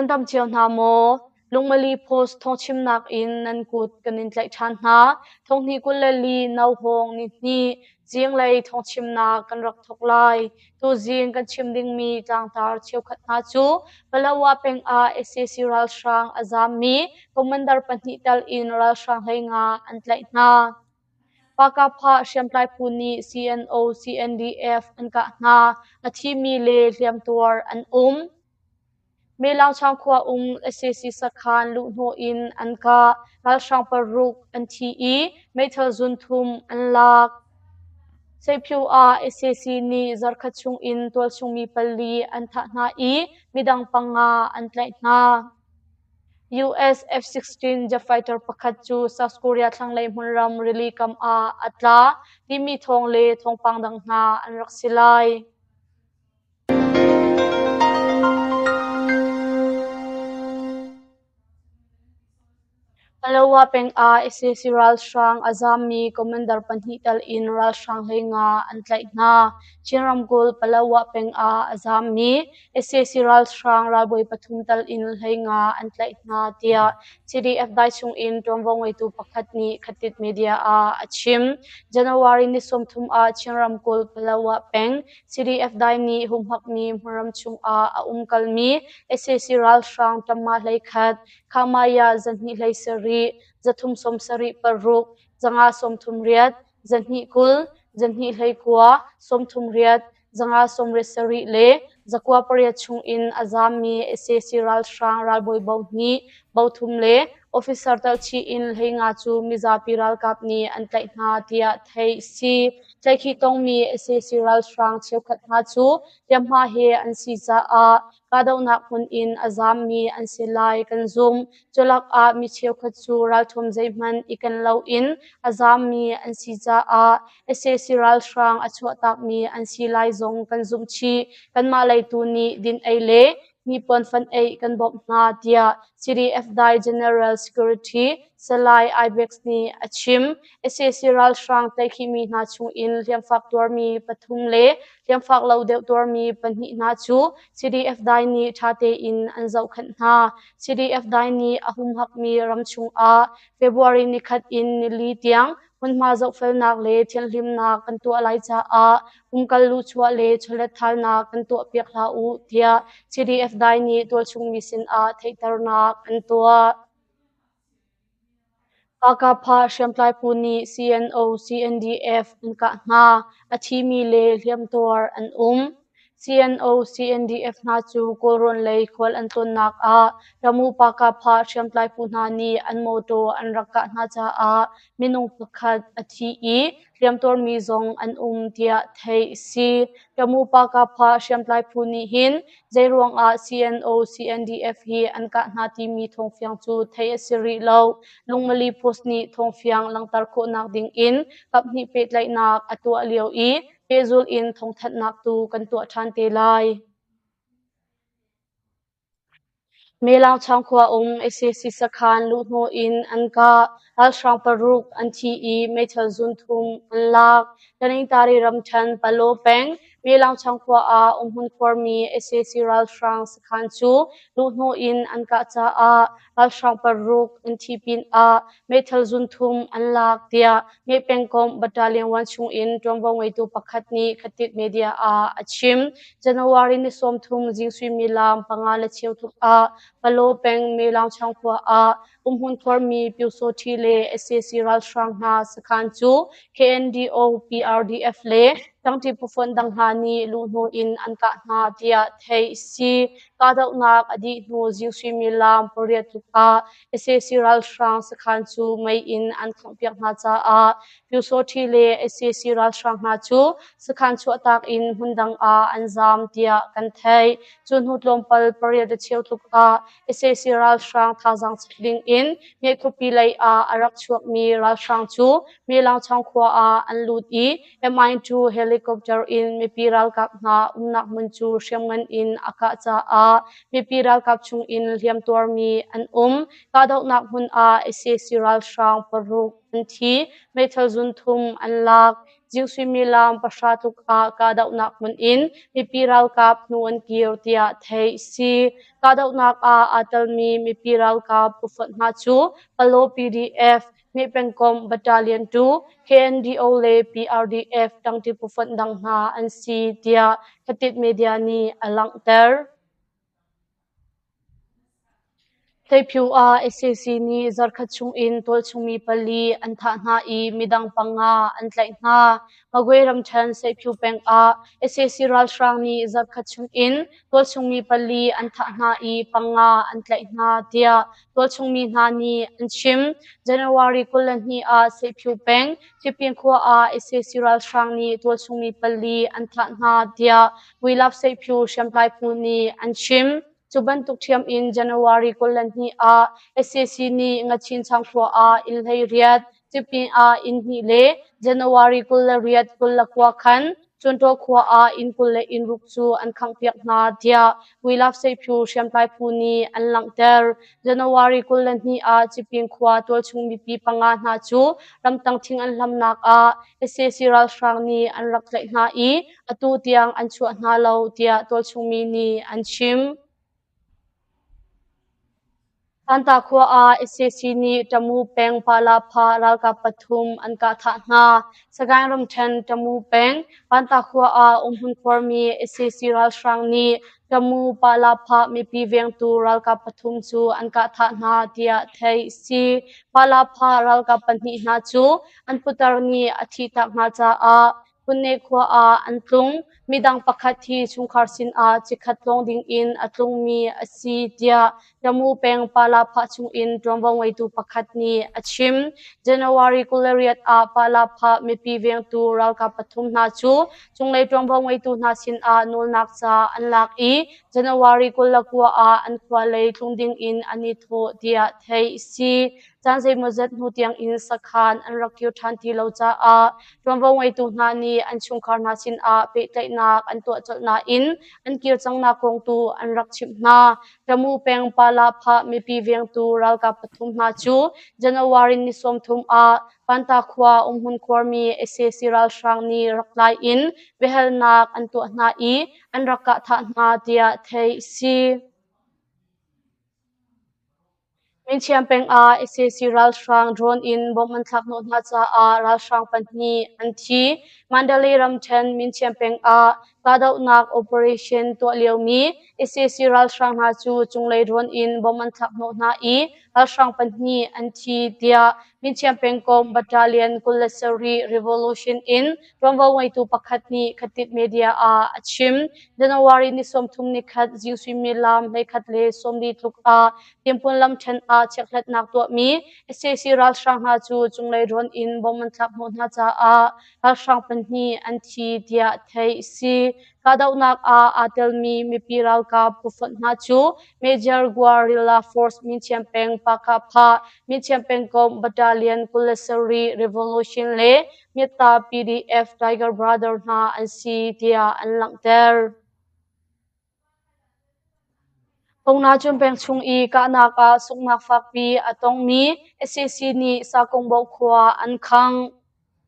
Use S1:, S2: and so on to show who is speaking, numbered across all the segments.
S1: Nan dam cio hna maw? Lungmali Post thawngchimnak in nan kut kan in tlaih ṭhan hna. Thonghnih 24 Nauhawng nihnih zinglei thawngchimnak kan rak thawk lai. Tuzing kan chim dingmi tlangtar cheukhat hna cu Palawa peng ah sac ralhrang a zaammi commander pahnih tal in ralhrang 15 an tlaih hna. Pakapha hriamtlai phu nih CNO, CNDF an kah hna. A thimi le hliamtuar an um. Melaungchang khua um sac sakhan luhhnawh in an kah. Ralhrang paruk an thi i meithal zun thum an lak. Seiphiu ah sac nih zarkhat chung in tualchung mi pali an thah hna i midang panga an tlaih hna. US F-16 jet fighter pakhat cu South Korea thlanglei hmunram rili kam ah a tla timi thawng le thawngpang dang hna an rak si lai. Palawa peng ah sac ralhrang a zaammi commander pahnih tal in ralhrang 15 an tlaih hna. Chin ramkulh Palawa peng ah a zaammi sac ralhrang ralbawi pathum tal in 15 an tlaih hna tiah CDF dai chung in ṭuanvo ngeitu pakhat nih Khatit Media ah a chim. January ni 30 ah Chin ramkulh Palawa peng CDF dai nih humhakmi hmunram chungah a umkalmi sac ralhrang ṭamma 11, Khamaya 217, 376, 538, 220, 219, 38, 587 le 98 chungin a zaammi sac ralhrang ralbawi bo hnih, bo thum le officer telhchih in 15 cu mizapi ralkap nih an tlaih hna tiah theih a si. Tlaihkhih tongmi sac ralhrang cheukhat hna cu hliamhma he an si caah kahdohnak hmun in a zaammi an si lai kan zumh. Culak ah mi cheukhat cu ralṭhuam zeihmanh i ken loin a zaammi an si caah sac ralhrang a chuahtakmi an si lai zong kan zumh chih. Kanmah lei tu nih din ei le hnipuan fanh eih kan bawmh hna tiah CDF Dai General Secretary Salai Ibex nih a chim. Sac ralhrang tlaihkhihmi hna chungin hliamfak tuarmi pathum le hliamfak lo deuh tuarmi pahnih hna cu CDF Dai nih ṭha tein an zohkhenh hna. CDF Dai nih a humhakmi ram chungah February nikhat in nili tiang hmunhma zohfelnak le thianhlimnak kan tuah lai caah umkal luhchuah le chawletthalnak kan tuahpiak hlah u tiah CDF Dai nih tualchungmi sinah theihternak an tuah. Kakapha hriamtlai phu nih CNO, CNDF an kah hna. A thimi le hliamtuar an um. CNO, CNDF hna cu Kawlrawn lei khual an tlawnnak ah Tamu Pakapha hriamtlai phu hna nih an mawṭaw an rak kah hna caah minung pakhat a thi i hliamtuarmi zong an um tiah theih a si. Tamu Pakapha hriamtlai phu nih hin zeiruang ah CNO, CNDF hi an kah hna timi thawngfiang cu theih a si rih lo. Lungmali Post nih thawngfiang langhter khawhnak ding in kaphnih pehtlaihnak a tuah lio i pehzulh in thawngthanhnak tu kan tuah ṭhan te lai. Melaungchang khua um sac sakhan luhhnawh in an kah. Ralhrang paruk an thi i meithal zun thum an lak. Taningtari ramṭhen Palaw peng Melaungchang khua ah umhmun khuarmi sac ralhrang sakhan cu luhhnawh in an kah caah ralhrang paruk an thi pinah meithal zun thum an lak tiah Ngeih pengkomh Battalion 1 chungin ṭuanvo ngeitu pakhat nih Khatit Media ah a chim. January ni 30 zing suimilam panga le cheu tluk ah Palaw peng Melaungchang khua ah umhmun khuarmi Pyusawṭhi le sac ralhrang hna sakhan cu KNDO, PRDF le ṭangṭi phufonh dang hna nih luhhnawh in an kah hna tiah theih a si. Kahdohnak a dih hnu zing suimilam pariat tluk ah sac ralhrang sakhan cu mei in an khanghpiak hna caah Pyusawṭhi le sac ralhrang hna cu sakhan chuahtak in hmundang ah an zaam tiah kan theih. Cu hnu tlawmpal pariat le cheu tluk ah sac ralhrang thazaang chek ding in Ngeihkhuapi lei ah a rak chuakmi ralhrang cu Melangchang khua ah an lut i Mi-2 helicopter in mipi ralkap hna umnak hmun cu hriamngan in a kah caah mipi ralkap chungin hliamtuarmi an um. Kahdohnak hmun ah sac ralhrang paruk an thi, meithal zun thum an lak. Zing suimilam 9 tluk ah kahdohnak hmun in mipi ralkap hnu an kir tiah theih si. Kahdohnak ah aa telmi mipi ralkap phufonh hna cu Palaw PDF, Meh pengkomh Battalion 2, KNDO le PRDF ṭangṭi phufonh dang hna an si tiah Khatit Media nih a langhter. Hleiphiu ah sac nih zarkhat chungin tualchungmi pali an thah hna i midang panga an tlaih hna. Magwe ramṭhen Seiphiu peng ah sac ralhrang nih zarkhat chungin tualchungmi pali an thah hna i panga an tlaih hna tiah tualchungmi hna nih an chim. January 22 ah Seiphiu peng Thipin khua ah sac ralhrang nih tualchungmi pali an thah hna tiah Wilap Seiphiu hriamtlai phu nih an chim. Cu bantuk ṭhiam in January 22 ah sac nih Ngachin khua ah inn 18, Cipin ah inn hnih le January 28, 29 khan Cuntaw khua ah inn 20 le inn ruk cu an khanghpiak hna tiah Wilap Seiphiu hriamtlai phu nih an langhter. January 22 ah Cipin khua tualchung mipi panga hna cu ramtang thing an hlamnak ah sac ralhrang nih an rak tlaih hna i atu tiang an chuah hna lo tiah tualchungmi nih an chim. Tanta khua ah sac nih Tamu peng Palapha ralkap pathum an kah thah hna. Sagaing ramṭhen Tamu peng Panta khua ah umhmun khuarmi sac ralhrang nih Tamu Palapha mipi vengtu ralkap pathum cu an kah thah hna tiah theih a si. Palapha ralkap pahnih hna cu an putar nih a thihtak hna caah Phunne khua ah an tlung. Midang pakhat hi chungkhar sinah chikkhat tlawng dingin a tlungmi a si tiah Tamu peng Palapha chungin ṭuanvo ngeitu pakhat nih a chim. January 28 ah Palapha mipi vengtu ralkap pathum hna cu cunglei ṭuanvo ngeitu hna sinah nawlnak ca an lak i January 29 ah an khua lei tlung dingin an i thawh tiah theih a si. Caan zeimawzat hnu tiangin sakhan an rak kir ṭhan ti lo caah ṭuanvo ngeitu hna nih an chungkhar hna sinah pehtlaihnak an tuah colh nain an kir cangnak kong tu an rak chimh hna. Tamu peng Palapha mipi vengtu ralkap pathum hna cu January ni 30 ah Panta khua umhmun khuarmi sac ralhrang nih rak tlai in biahalnak an tuah hna i an rak kah thah hna tiah theih a si. Minchiam peng ah sac ralhrang drone in bomb an thlak hnawh hna caah ralhrang pahnih an thi. Mandalay ramṭhen Minchiam peng ah kahdohnak operation tuah liomi sac ralhrang hna cu cunglei drone in bomb an thlak hnawh hna i ralhrang pahnih an thi tiah Minchiam pengkomh Battalion 27 Revolution in ṭuanvo ngeitu pakhat nih Khatit Media ah a chim. January ni 31 zing suimilam 11:40 tluk ah Timpun lamṭhen ah chekhlatnak tuahmi sac ralhrang hna cu cunglei rawn in bomb an thlak hnawh hna caah ralhrang pahnih an thi tiah theih a si. Kahdohnak ah aa telmi mipi ralkap phufonh hna cu Major Guerrilla Force Minchiam peng Pakapha, Minchiam pengkomh Battalion 27 Revolution le Myatta PDF Tiger Brother hna an si tiah an langhter. Pongna peng chung i kahnak ah sunghnak fakpi a tongmi sac nih Sakungbo khua an khangh.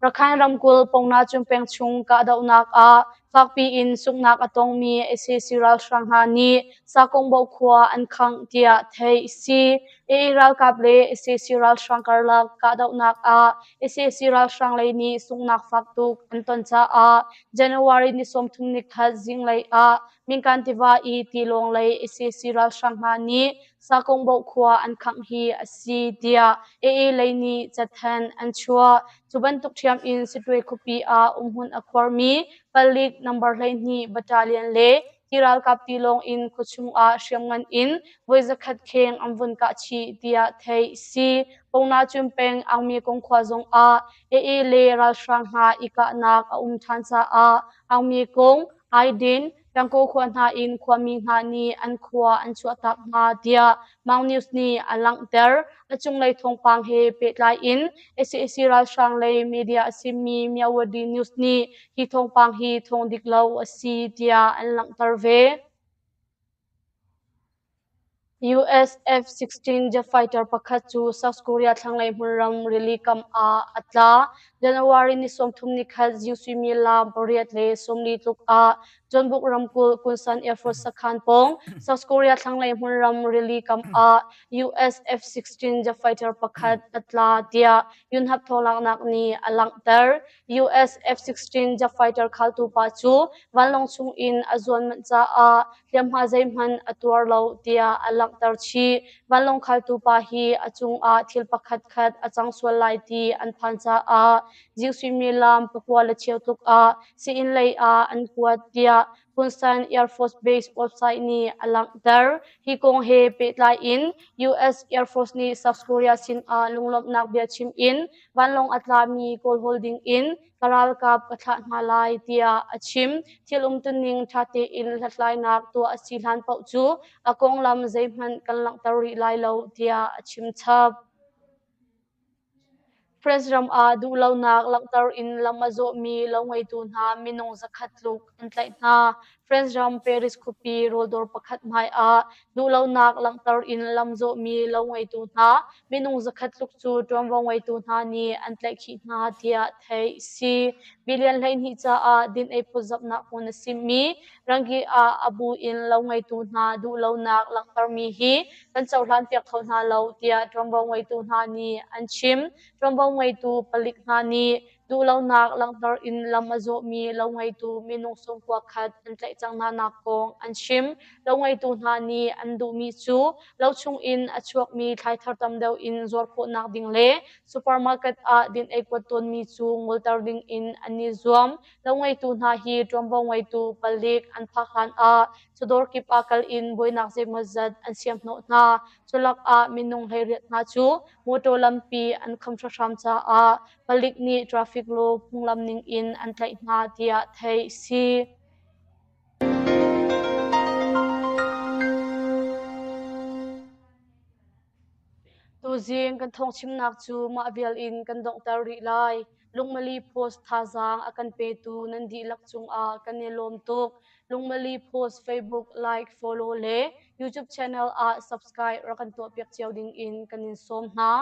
S1: Rakhine ramkulh Pongna peng chung kahdohnak ah fakpi in sunghnak a tongmi sac ralhrang hna nih Sakungbo khua an khangh tiah theih a si. AA ralkap le sac ralhrang karlak kahdohnak ah sac ralhrang lei nih sunghnak fak tuk an ton caah January ni 31 zinglei ah Minkan tiva i tilawng lei sac ralhrang hna nih Sakungboh khua an khangh hi a si tiah AA lei nih cathanh an chuah. Cu bantuk ṭhiam in Sittwe khuapi ah umhmun a khuarmi palik number 12 battalion le ti ralkap tilawng in khuachung ah hriamngan in voi 100 kheng an vun kah chih tiah theih a si. Pongnacun peng Aungmyekong khua zong ah AA le ralhrang hna i kahnak a um ṭhan caah Aungmyekong Aidin, Tangkaw khua hna in khuami hna nih an khua an chuahtak hna tiah Maung News nih a langhter. A cunglei thawngpang he pehtlai in sac ralhrang lei media a simi Myawaddy News nih hi thawngpang hi thawng dik lo a si tiah an langhter ve. US F-16 jet fighter pakhat cu South Korea thlanglei hmunram rili kam ah a tla. January ni 31 zing suimilam 8:40 tluk ah Jeonbuk ramkulh Kunsan Air Force sakhan pawng South Korea thlanglei hmunram rili kam ah US F-16 jet fighter pakhat a tla tiah Yonhap thawnglaknak nih a langhter. US F-16 jet fighter khaltu pa cu vanlawng chung in a zuan manh caah hliamhma zeihmanh a tuar lo tiah a langhter chih. Vanlawng khaltu pa hi a cungah thil pakhatkhat a cang sual lai ti an phan caah zing suimilam 9:15 tluk ah sii-inn lei ah an kuat tiah Kunsan Air Force Base website nih a langhter. Hi kong he pehtlai in US Air Force nih South Korea sinah lunglawmhnak biachim in vanlawng a tlami kawlhawl ding in ka ralkap ka thlah hna lai tiah a chim. Thil umtuning ṭha tein hlathlainak tuah a si hlan paoh cu a konglam zeihmanh kan langhter rih lai lo tiah a chim chap. France ram ah duhlonak langhter in lam a zawhmi lo ngeitu hna minung 100 tluk an tlaih hna. France ram Paris khuapi rawldawr pakhat hmai ah duhlonak langhter in lam zawhmi lo ngeitu hna minung 100 tluk cu ṭuanvo ngeitu hna nih an tlaihkhih hna tiah theih a si. Billion 12 caah din-ei phawtzamhnak hmun a simi Rangi ah a bu in lo ngeitu hna duhlonak langhtermi hi kan cohlanpiak kho hna lo tiah ṭuanvo ngeitu hna nih an chim. Ṭuanvo ngeitu palik hna nih duhlonak langhter in lam a zawhmi lo ngeitu minung 90 an tlaih cang hna nak kong an chim. Lo ngeitu hna nih an duhmi cu lo chung in a chuakmi thlaithar tam deuh in zuar khawhnak ding le supermarket ah din ei kuat tawnmi cu ngolter ding in an i zuam. Lo ngeitu hna hi ṭuanvo ngeitu palik an phak hlan ah chawdawr kip ah kal in buainak zeimawzat an siam hnawh hna. Culak ah minung 18 hna cu mawṭaw lampi an kham hramhram caah palik nih traffic law phunglam ning in an tlaih hna tiah theih a si. Tuzing kan thawngchimnak cu mah vial in kan donghter rih lai. Lungmali Post thazaang a kan petu nan dihlak cungah kan i lawm tuk. Lungmali Post Facebook like, follow le YouTube channel ah subscribe rak kan tuahpiak cio ding in kan in sawm hna.